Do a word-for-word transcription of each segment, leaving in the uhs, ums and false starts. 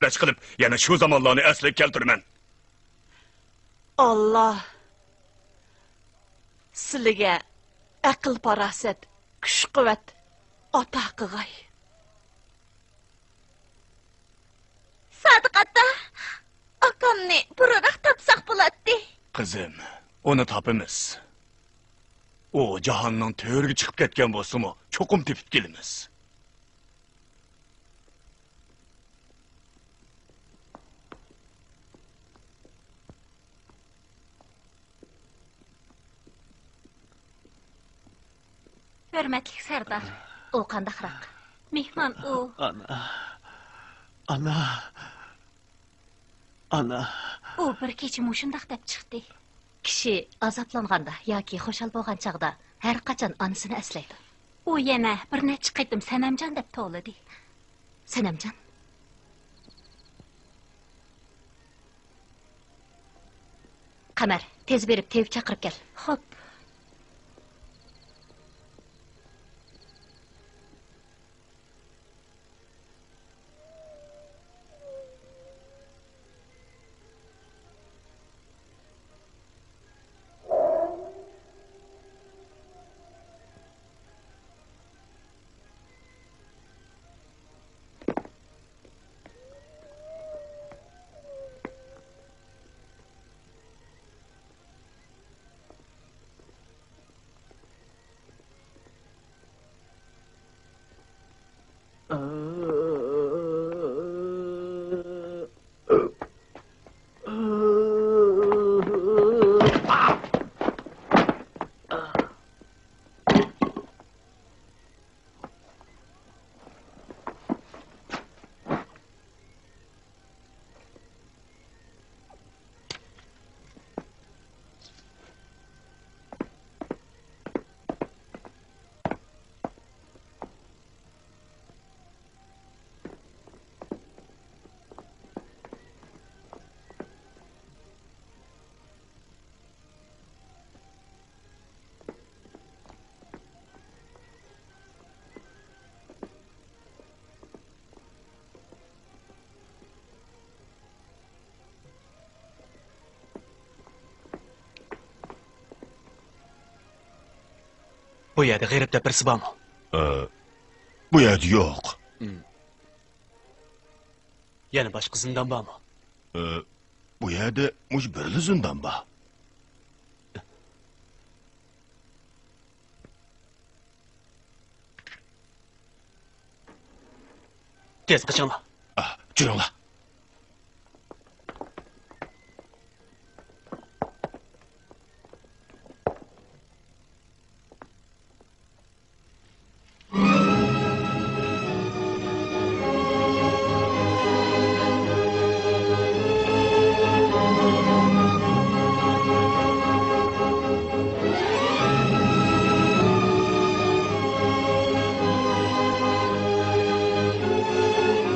ئىشقىلىپ، يەنە شۇ زامانلارنى ئەسلىگە كەلتۈرىمەن. ئاللا سىلىگە ئەقىل-پاراسەت، كۈچ-قۇۋۋەت ئاتا قىغاي. سادىق ئاتا، ئاكامنى بۇرۇنراق تاپساق بولاتتى. قىزىم، ئۇنى تاپىمىز. ئۇ جاھاننىڭ تۆرىگە چىقىپ كەتكەن بولسىمۇ، چوقۇم تېپىپ كېلىمىز. ھۆرمەتلىك سەردار. ئۇ قانداقراق؟ مېھمان ئۇ. ئانا. ئانا. ئانا. ئۇ بىر كېچە مۇشۇنداق دەپ چىقتى. كىشى ئازابلانغاندا ياكى خۇشال بولغان چاغدا ھەر قاچان ئانىسىنى ئەسلەيدۇ. ئۇ يەنە بىر نەچچە قېتىم سەنەمجان دەپ توۋلىدى. سەنەمجان؟ قەمەر، تېز بېرىپ تېۋىپ چاقىرىپ كەل. خوپ. بۇ يەردە غېرىب دەپ بىرسى بارمۇ؟ ئى، بۇ يەردە يوق. يەنە باشقا زىندان بارمۇ؟ ئى، بۇ يەردە مۇشۇ بىرلا زىندان بار. تېز قېچىڭلار. ئاھ، جۈرۈڭلار.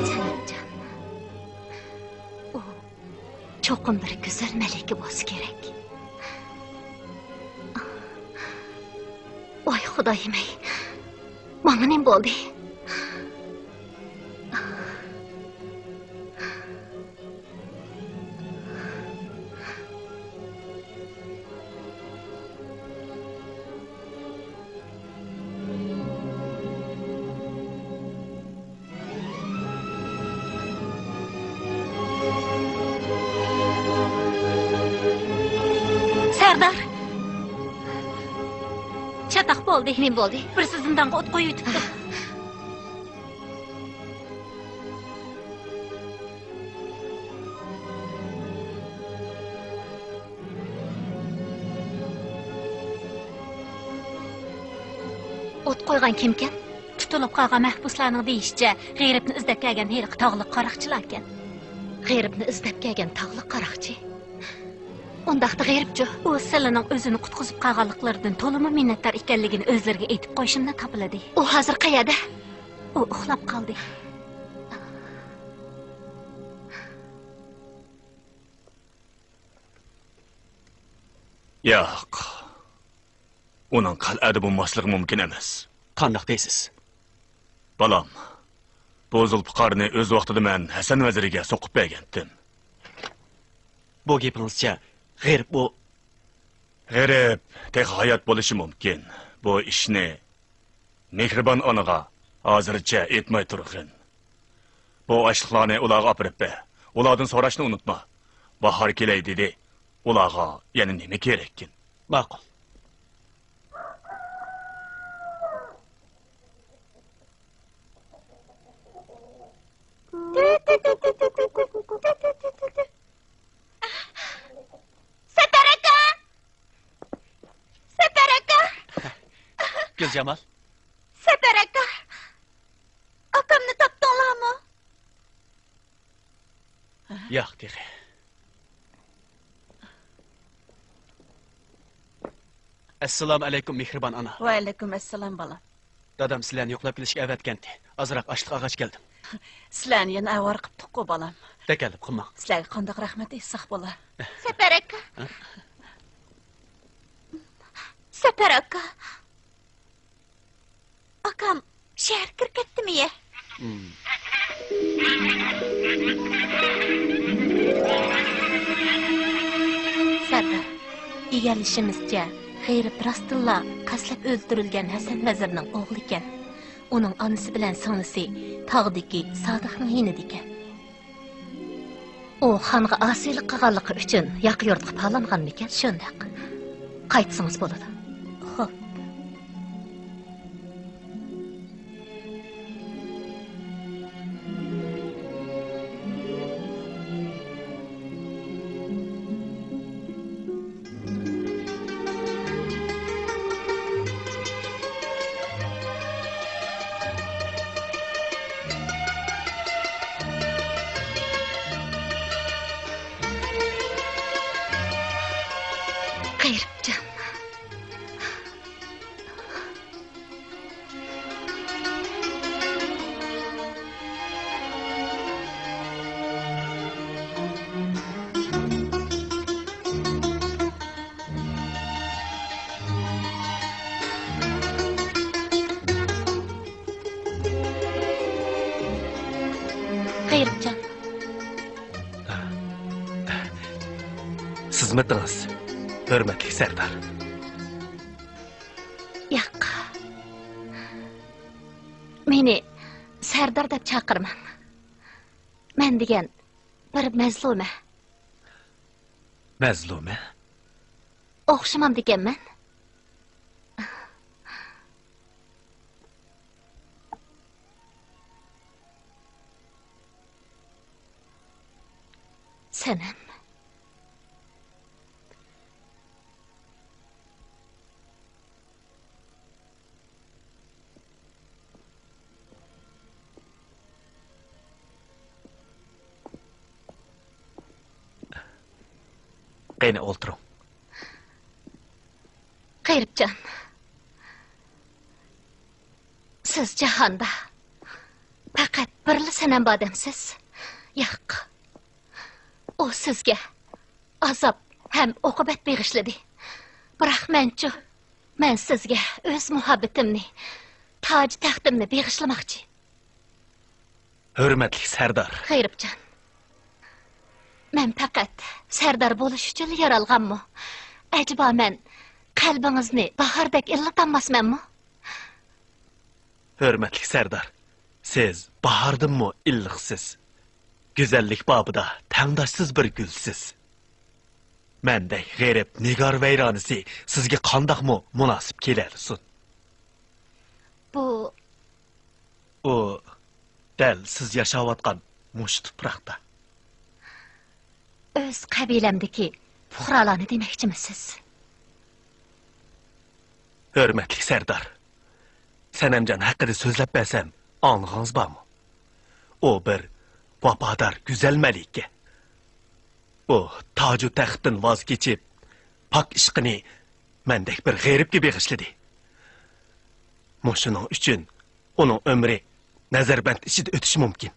سەنەمجان. ئۇ چوقۇم بىر گۈزەل مەلىكە بولسا كېرەك. ۋاي خۇدايىم-ئەي، ماڭا نېمە بولدى؟ سەردار! چاتاق بولدى. نېمە بولدى؟ بىرسى زىندانغا ئوت قويۇۋېتىپتۇ. ئوت قويغان كىمكەن؟ تۇتۇلۇپ قالغان مەھبۇسلارنىڭ دېيىشىچە، غېرىبنى ئىزدەپ كەلگەن ھېلىقى تاغلىق قاراقچىلاركەن. غېرىبنى ئىزدەپ كەلگەن تاغلىق قاراقچى؟ ئۇنداقتا غېرىبچۇ؟ ئۇ سىلىنىڭ ئۆزىنى قۇتقۇزۇپ قالغانلىقلىرىدىن تولىمۇ مىننەتدار ئىكەنلىكىنى ئۆزلىرىگە ئېيتىپ قويۇشۇمنى تاپىلىدى. ئۇ ھازىر قەيەردە؟ ئۇ ئۇخلاپ قالدى. ياق. ئۇنىڭ قەلئەدە بولماسلىقى مۇمكىن ئەمەس. قانداق دەيسىز؟ بالام، بۇ زۇلپىقارنى ئۆز ۋاقتىدا مەن ھەسەن ۋەزىرگە سوقۇپ بەرگەنتىم. بۇ گېپىڭىزچە، غېرىب بۇ. غېرىب تېخى ھايات بولۇشى مۇمكىن. بۇ ئىشنى مېھرىبان ئانىغا ھازىرچە ئېيتماي تۇرغىن. بۇ ئاشلىقلارنى ئۇلارغا ئاپىرىپ بەر. ئۇلاردىن سوراشنى ئۇنتۇما. باھار كېلەي دېدى. ئۇلارغا يەنە نېمە كېرەككىن؟ ماقۇل. سەپەر ئاكا! سەپەر ئاكا! گۈلجامال. سەپەر ئاكا! ئاكامنى تاپتىڭلارمۇ؟ ياق تېخى. ئەسسالامۇ ئەلەيكۇم، مېھرىبان ئانا. ۋەئەلەيكۇم ئەسسالام، بالام. دادام سىلەرنى يوقلاپ كېلىشكە ئەۋەتكەنتى. ئازراق ئاشلىق ئالغاچ كەلدىم. سىلەرنى يەنە ئاۋارە قىپتۇققۇ، بالام. تەكەللۇپ قىلماڭ. سىلەرگە قانداق رەھمەت ئېيتساق بولا؟ سەپەر ئاكا. ھە؟ سەپەر ئاكا. ئاكام شەھەرگە كىرىپ كەتتىمۇ يە؟ سەردار، ئىگىلىشىمىزچە، غېرىب راستتىنلا قەستلەپ ئۆلتۈرۈلگەن ھەسەن ۋەزىرنىڭ ئوغلى ئىكەن. ئۇنىڭ ئانىسى بىلەن سىڭلىسى تاغدىكى سادىقنىڭ يېنىدا ئىكەن. ئۇ خانغا ئاسىيلىق قىلغانلىقى ئۈچۈن ياقا يۇرتقا پالانغانمىكەن؟ شۇنداق. قايتسىڭىز بولىدۇ. خوپ. غېرىبجان. غېرىبجان. سىزمۇ ئۆتىڭىز، ھۆرمەتلىك سەردار. ياق. مېنى سەردار دەپ چاقىرماڭ. مەن دېگەن بىر مەزلۇمە. مەزلۇمە؟ ئوخشىمامدىكەنمەن؟ سەنەم. قېنى، ئولتۇرۇڭ. غېرىبجان، سىز جاھاندا پەقەت بىرلا سەنەم بار دەمسىز؟ ياق. ئۇ سىزگە ئازاب ھەم ئوقۇبەت بېغىشلىدى. بىراق مەنچۇ؟ مەن سىزگە ئۆز مۇھەببىتىمنى، تاج تەختىمنى بېغىشلىماقچى. ھۆرمەتلىك سەردار. غېرىبجان، مەن پەقەت سەردار بولۇش ئۈچۈنلا يارالغانمۇ؟ ئەجەبا مەن قەلبىڭىزنى باھاردەك ئىللىتالماسمەنمۇ؟ ھۆرمەتلىك سەردار، سىز باھاردىنمۇ ئىللىقسىز. گۈزەللىك بابىدا تەڭداشسىز بىر گۈلسىز. مەندەك غېرىب نىگار ۋەيرانىسى سىزگە قانداقمۇ مۇناسىپ كېلەلىسۇن؟ بۇ ئۇ دەل سىز ياشاۋاتقان مۇشۇ تۇپراقتا. ئۆز قەبىلەمدىكى پۇقرالارنى دېمەكچىمۇ سىز؟ ھۆرمەتلىك سەردار، سەنەمجان ھەققىدە سۆزلەپ بەرسەم، ئاڭلىغىڭىز بارمۇ؟ ئۇ بىر ۋاپادار گۈزەل مەلىكە. ئۇ تاجۇ تەختتىن ۋاز كېچىپ، پاك ئىشقىنى مەندەك بىر غېرىبكە بېغىشلىدى. مۇشۇنىڭ ئۈچۈن ئۇنىڭ ئۆمرى نەزەربەند ئىچىدە ئۆتۈشى مۇمكىن.